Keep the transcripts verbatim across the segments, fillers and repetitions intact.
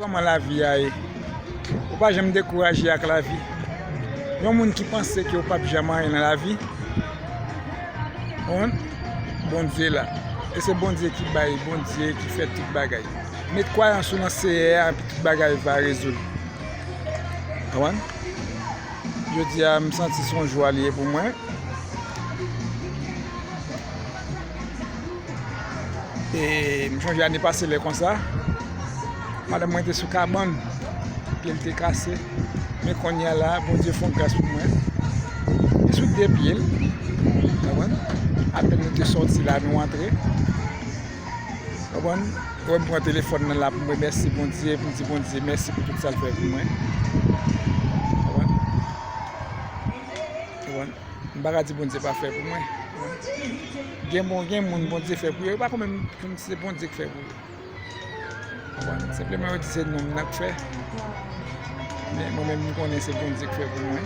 Kòman lavi a ye? Ou pa janm dekouraje ak lavi. Yon moun ki panse ke w p ap janm anyen nan lavi, konprann? Bondye la. E se Bondye ki bay, Bondye ki fè tout bagay. Met kwayans ou nan Seyè a, epi tout bagay va rezoud. Konprann? Jodi a, m santi se yon jwa li ye pou mwen. E m chonje ane pase lè konsa, madanm mwen te sou kabann, pye l te kase. Men kounye a la, Bondye fè yon gras pou mwen. Li sou de pye l, konprann? Apèn nou te sòti la, nou antre. Konprann? Wè m pran telefòn nan la pou m remèsye Bondye, pou m di Bondye mèsi pou tout sa l fè pou mwen. Konprann? Konprann? M pa ka di Bondye pa fè pou mwen. Gen bon, gen moun Bondye fè pou yo, yo pa konn menm konn se Bondye ki fè pou yo. Konprann? Senpleman yo di se nonm nan k fè. Men mwen menm m konnen se Bondye k fè pou mwen.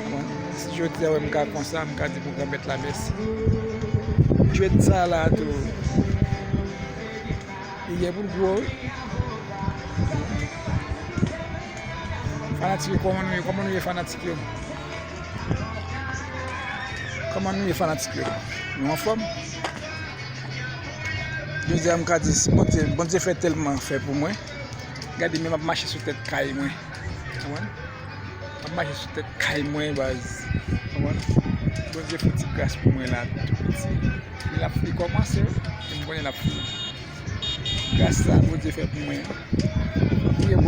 Konprann? Si jodi a wè m ka konsa, m ka di pou Granmèt la mèsi. Jwèt sa la tou. Li gen pou l gwo, wi. Fanatik yo, kòman nou ye? Kòman nou ye, fanatik yo? Kòman nou ye, fanatik yo? Nou anfòm? Jodi a, m ka di, si Bondye, Bondye fè tèlman fè pou mwen. Gade, menm ap mache sou tèt kay mwen. Konprann? M ap mache sou tèt kay mwen, baz. Konprann? Bondye fè yon ti gras pou mwen la, tou piti. Men l ap, li kòmanse, e m konnen l ap fini. Gras sa Bondye fè pou mwen an. Priye